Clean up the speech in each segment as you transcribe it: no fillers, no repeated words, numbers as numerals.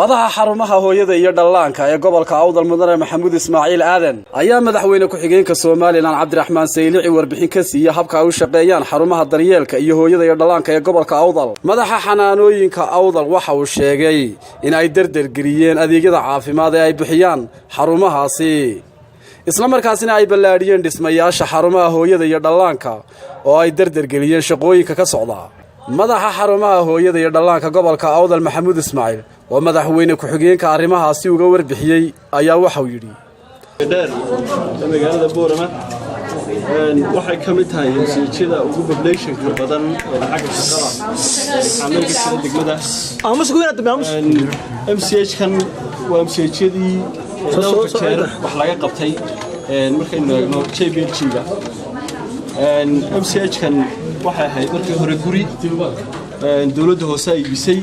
Madaxa xarumaha hooyada iyo dhallaanka ee gobolka Awdal, mudane Maxamuud Ismaaciil Aadan, ayaa madaxweyne ku-xigeenka Somaliland Cabdiraxmaan Saylici warbixin ka siiya habka ay u shaqeeyaan xarumaha daryeelka iyo hooyada iyo dhallaanka ee gobolka Awdal. Madaxa xanaanooyinka Awdal waxa uu sheegay in ay derdergeliyeen adeegyada caafimaad ee ay bixiyaan xarumahaasi, isla markaasina ay ballaadhiyeen dhismayaasha xarumaha hooyada iyo dhallaanka oo ay derdergeliyeen shaqooyinka ka socda. Madaxa xarumaha hooyada iyo dhallaanka gobolka Awdal, Maxamuud Ismaaciil, oo madaxweyne ku-xigeenka arrimahaasi uga warbixiyey, ayaa waxauu yidhi: Dheer ee magaalada Boorama waxay ka mid tahay MCH-yada ugu populationka badan xagga shaqada xaamilka jira degmada. MCH kan waa MCH-yadii dhowrka jeer wax laga qabtay markaynu eegno JPLG-ga. MCH kan waxay ahayd markii hore guri dowladda hoose ay iibisay.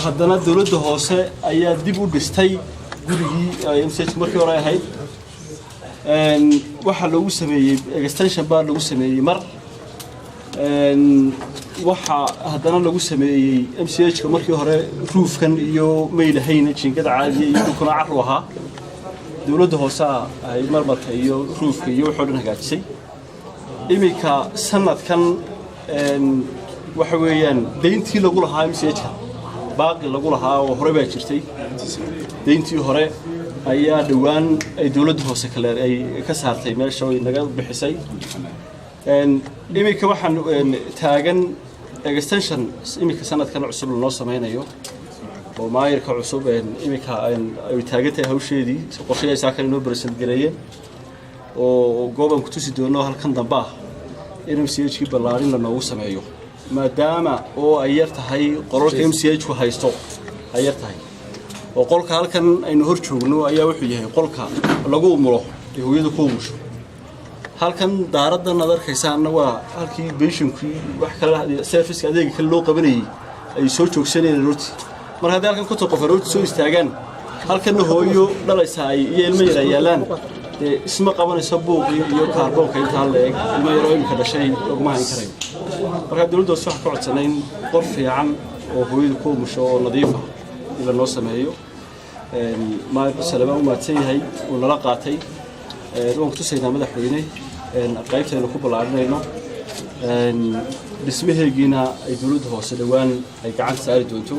Haddana dowladda hoose ayaa dib u dhistay gurigii MCH markii hore ahayd. Waxaa lagu sameeyey extension baa lagu sameeyey mar. Waxaa haddana lagu sameeyey MCH-ka markii hore roofkan iyo may lahayn, jiingada caadiya iyo dhulkuna carru ahaa. Dowladda hoose ay marmarka iyo roofka iyo waxoo dhan hagaajisay. Iminka sanadkan waxa weeyaan deyntii lagu lahaa MCH-ka, baaqi lagu lahaa oo hore baa jirtay. Deyntii hore ayaa dhowaan ay dowladda hoose kale ay ka saartay meesha oo naga bixisay. Iminka waxaan taagan extension iminka sanadkan cusub lanoo sameynayo oo maayirka cusub iminka ay taagan tahay hawsheedii, qorshayaashaa kale inoo present gareeyeen oo goobaan ku tusi doono halkan dambe ah in MCH-kii ballaarin lanoogu sameeyo, maadaama oo ay yar tahay qolalka MCH ku haysto ay yar tahay, oo qolka halkan aynu hor joogno ayaa wuxuu yahay qolka lagu umulo ee hooyadu ku umusho. Halkan daaradan aad arkaysaanna waa halkii patientkii wax kale, serviceka, adeega kale loo qabanayay ay soo joogsanayeen aroortii. Mar haddii halkan 50 qof aroortii soo istaagaan, halkanna hooyo dhalaysa ay iyo ilmo yar ay yaalaan, dee isma qabanayso buuqii iyo kaarboonka intaa la eg. Ilmo yaroo imika dhashay laguma hayn karayo. Markaa dowladda hoose waxaan ka codsanay in qol fiican oo hooyadu ku umusho oo nadiif ah in lanoo sameeyo. Maayir Salebaan u mahadsan yahay, uu nala qaatay. Waan kutusaynaa, madaxweyne, qaybtaynu ku ballaarinayno. Dhismaheegiina ay dowladda hoose dhowaan ay gacanta saari doonto.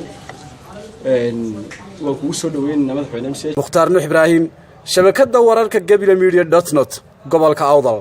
Waan kugu soo dhaweynaynaa, madaxweyne, MCH. Mukhtaar Nuux Ibraahim, shabakadda wararka Gabiley Media dot net, gobolka Awdal.